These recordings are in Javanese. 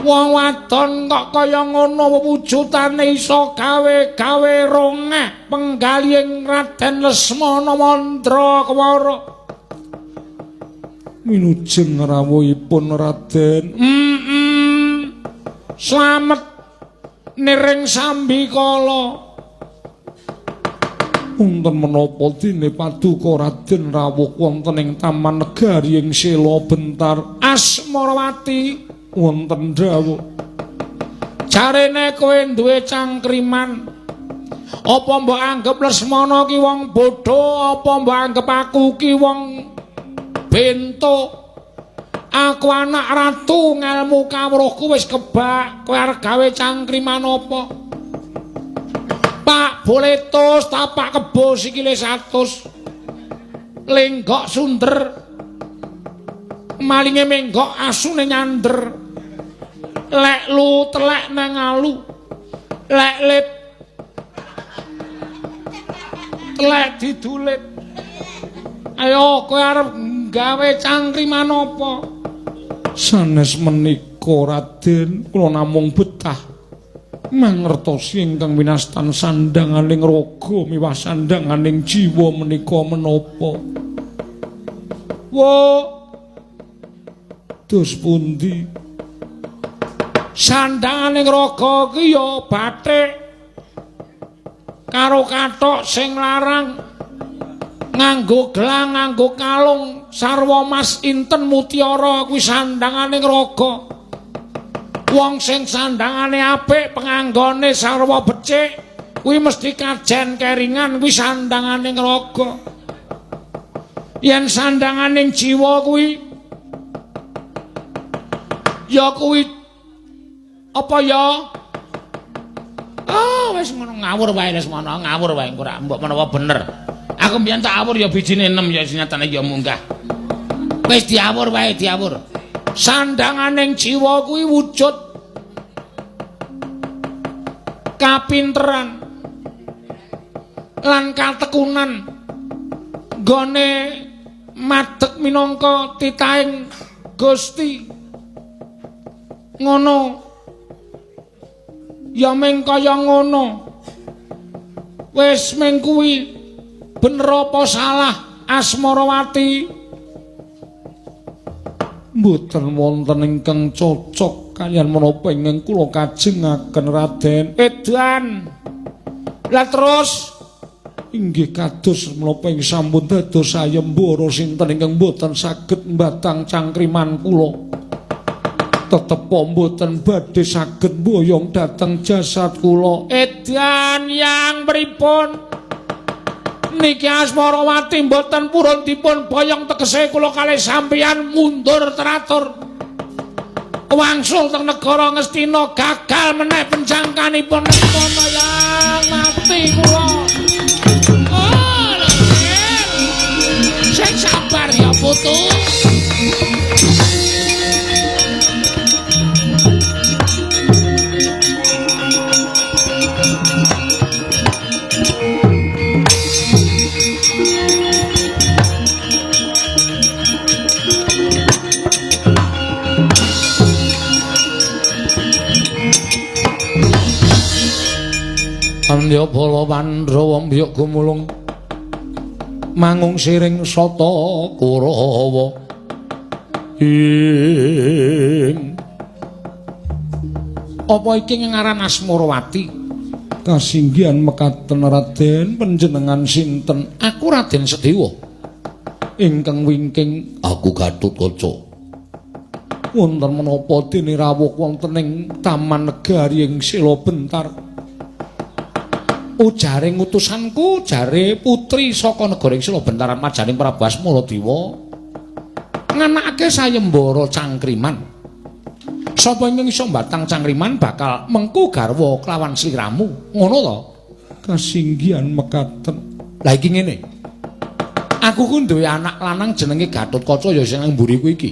Wong wadon kok kaya ngono wujudane iso gawe-gawe rongeh penggalihing Raden Lesmana Mandrawara. Wilujeng rawuhipun Raden. Slamet niring sambikala. Wonten menapa dene paduka Raden rawuh wonten ing Taman Negari ing Sela Bentar? Asmarawati, wonten dawuh. Jarene kowe duwe cangkriman. Apa mbok anggep Lesmana ki wong bodho? Apa mbok anggep aku ki wong bento? Aku anak ratu, ngelmu kawruhku wis kebak. Kowe arep gawe cangkriman apa? Pak Boletus tapak kebo sikile 100. Lenggok sunder. Malinge menggok asune nyander. Lek lu telek nang alu. Lek lip telek didulit. Ayo kowe arep gawe cangkriman apa? Sanes menika Raden, kula namung betah mangertosi ingkang winastan sandhanganing raga miwah sandhanganing jiwa menika menapa. Wo, dos pundi? Sandhanganing raga ki ya bathik karo kathok sing larang, nganggo gelang, nganggo kalung sarwa mas inten mutiara, kuwi sandhanganing raga. Wong sing sandhangane apik, penganggone sarwa becik, kuwi mesti kajen keringan, kuwi sandhanganing raga. Yen sandhanganing jiwa kuwi ya kuwi apa ya? Ah, wis ngono ngawur wae Lesmana, ngawur wae engko ora mbok menawa bener. Aku mbiyen tak awur ya bijine 6 ya nyatane ya munggah. Wis diawur wae, diawur. Sandhanganing jiwa kuwi wujud kapinteran lan katekunan nggone madeg minangka titahing Gusti. Ngono ya ming kaya ngono. Wis ming kuwi bener apa salah Asmarawati? Mboten wonten ingkang cocok kaliyan menapa ingkang kula kajengaken Raden. Edan. Lah terus inggih kados menapa ing sampun dados sayembara sinten ingkang mboten saged mbatang cangkriman kula. Tetep mboten badhe saged mboyong dhateng jasad kula. Edan yang pripun? Niki Asmarawati mboten purun dipun boyong, tegese kula kalih sampeyan mundur teratur. Wangsul teng negara Ngastina gagal meneh penjangkanipun Lesmana yang mati kula. Oh, sing sabar ya putu. Andya bala Pandhawa mbiyuk gumulung mangung siring sata Kurawa. Ing apa iki ngaran Asmarawati? Kasinggihan mekaten Raden, panjenengan sinten? Aku Raden Sedewa. Ingkang wingking aku Gatotkaca. Wonten menapa dene rawuh wonten ing Taman Negari ing Sela Bentar? Ujare ngutusanku jare putri saka negara ing Sela Bentaran majaning Prabu Asmaradewa nganakake sayembara cangkriman. Sapa ingkang iso mbatang cangkriman bakal mengku garwa kelawan sliramu. Ngono to? Kasinggihan mekaten. Lah iki ngene. Aku ku duwe anak lanang jenenge Gatotkaca ya sing nang mburiku iki.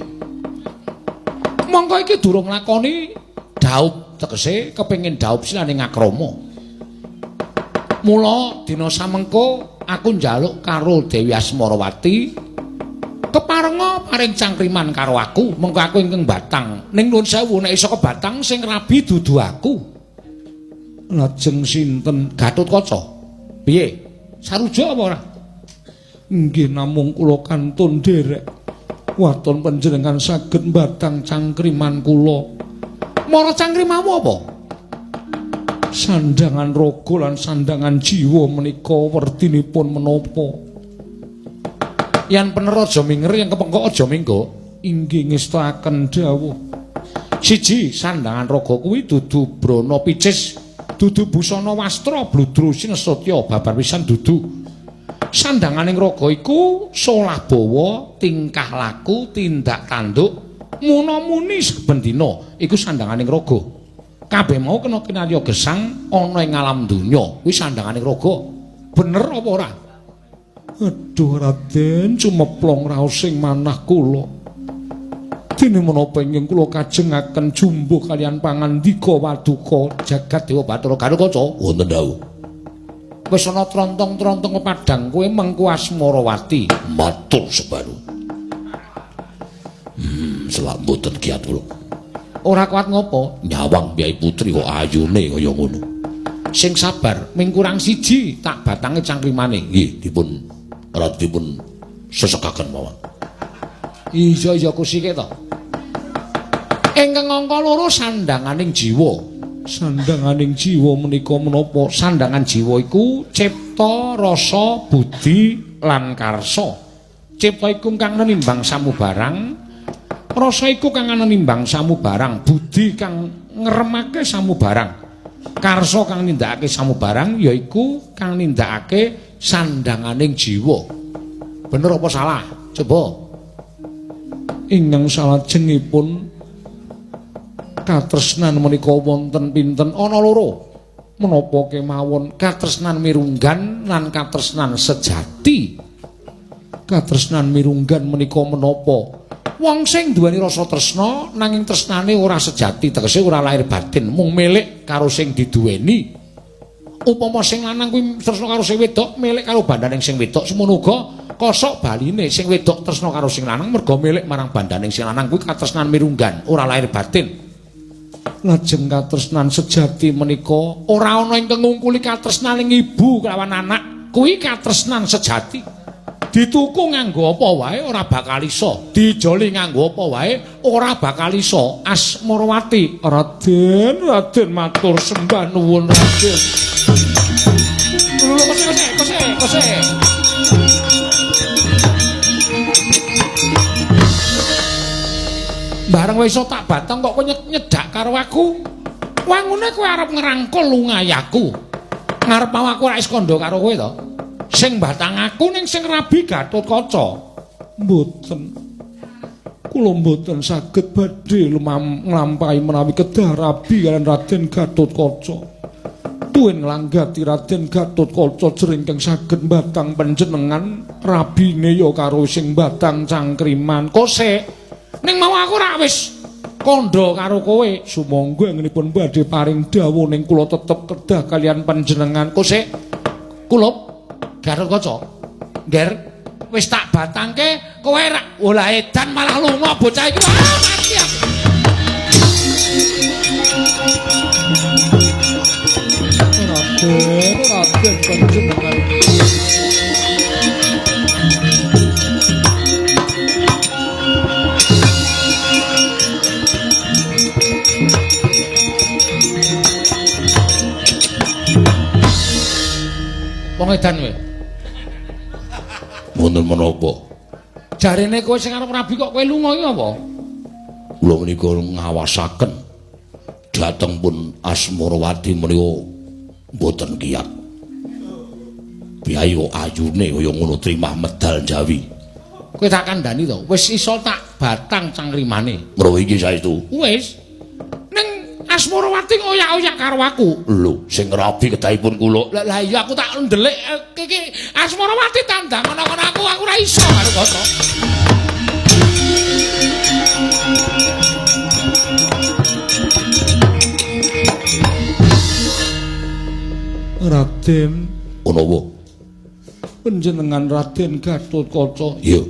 Mongko iki durung nglakoni dhaup, tegese kepengin dhaup silane ngakrama. Mula dina samengko aku njaluk karo Dewi Asmarawati Keparenga paring cangkriman karo aku, mengko aku ingkang batang. Ning nuwun sewu nek iso kebatang sing rabi dudu aku. Lajeng sinten? Gatotkaca. Piye? Saruja apa ora? Nggih namung kula kantun nderek. Waton panjenengan saged mbatang cangkriman kula. Mara cangkrimamu apa? Sandangan raga lan sandangan jiwa menika werdinipun menapa? Yen pener aja minger, yen kepengkok aja minggo. Inggih ngestakaken dawuh. Siji, sandangan raga kuwi dudu brana picis, dudu busana wastra bludru sinesatya babar pisan dudu. Sandanganing raga iku solah bawa, tingkah laku, tindak tanduk, muna-muni saben dina iku sandanganing raga. Kabeh mau kena kinarya gesang ana ing alam donya, kuwi sandanganing raga. Bener apa ora? Aduh Raden, cumeplong raos sing manah kula. Dene menapa ingkang kula kajengaken jumbuh kalian pangandika waduka jagat Dewa Bathara Gatotkaca? Wonten dawuh. Wis ana trontong-trontong kepadang kowe mengku Asmarawati. Matur sebaru. Selak mboten kiat kula. Ora kuat ngopo? Nyawang Kyai Putri kok ayune kaya ngono. Sing sabar, ming kurang siji tak batange cangkrimane. Nggih, dipun radipun sesekaken mawon. Iya iya kusike to. Ingkang angka loro sandanganing jiwa. Sandanganing jiwa menika menapa? Sandangan jiwa iku cipta, rasa, budi lan karsa. Cipta iku kang nenimbang samubarang, rasa iku kang nenimbang samubarang, budi kang ngremake samubarang, karsa kang nindakake samubarang yaiku kang nindakake sandanganing jiwa. Bener apa salah? Coba. Ingkang salajengipun katresnan menika wonten pinten? Ana loro. Menapa kemawon? Katresnan mirunggan lan katresnan sejati. Katresnan mirunggan menika menapa? Wong sing duweni rasa tresna nanging tresnane ora sejati, tegese ora lahir batin, mung milik karo sing diduweni. Upama sing lanang kuwi tresna karo sing wedok, milik karo bandhaning sing wedok, semono uga kosok baline sing wedok tresna karo sing lanang merga milik marang bandhaning sing lanang kuwi katresnan mirunggan, ora lahir batin. Lajeng katresnan sejati menika ora ana ingkang ngungkuli katresnaning ibu kelawan anak, kuwi katresnan sejati. Dituku nganggo apa wae ora bakal iso, dijoli nganggo apa wae ora bakal iso. Asmarawati. Raden, Raden matur sembah nuwun Raden. Lho kose kose kose. Bareng wis iso tak batang kok kowe nyedak karo aku. Wangune kowe arep ngrangkul lungayaku. Ngarep mau aku ora wis kandha karo kowe to. Sing batang aku ning sing rabi Gatotkaca. Mboten. Kula mboten saged badhe nglampahi menawi kedah rabi kaliyan Raden Gatotkaca. Tuwin nglanggati Raden Gatotkaca jering ingkang saged mbatang panjenengan rabine ya karo sing mbatang cangkriman. Kosek. Ning mau aku ora wis kandha karo kowe. Sumangga anggenipun badhe paring dawuh ning kula tetep kedah kaliyan panjenengan. Kosek. Kulup Gatotkaca. Ngger, wis tak batangke kowe ra olah edan malah lunga bocah iki. Ah, mati aku. Raden, Raden panjenengan. Wong edan kowe. Wonten menapa? Jarene kowe sing arep rabi kok kowe lunga iki apa? Kula menika ngawasaken dhateng pun Asmarawati menika mboten kiyat. Biyayi ayune kaya ngono trimah medal Jawi. Kowe tak kandhani to, wis iso tak batang cangkrimane. Mro iki saestu. Wis. Ning Asmarawati ngoyak-oyak karo aku. Lho, sing rabi kedahipun kula. Lah iya aku tak ndelik iki Asmarawati tandang ana-ana aku ora iso karo kaca. Raden, Menawa panjenengan Raden Gatotkaca. Iya.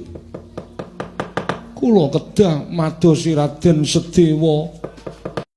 Kula kedah madosi Raden Sedewa.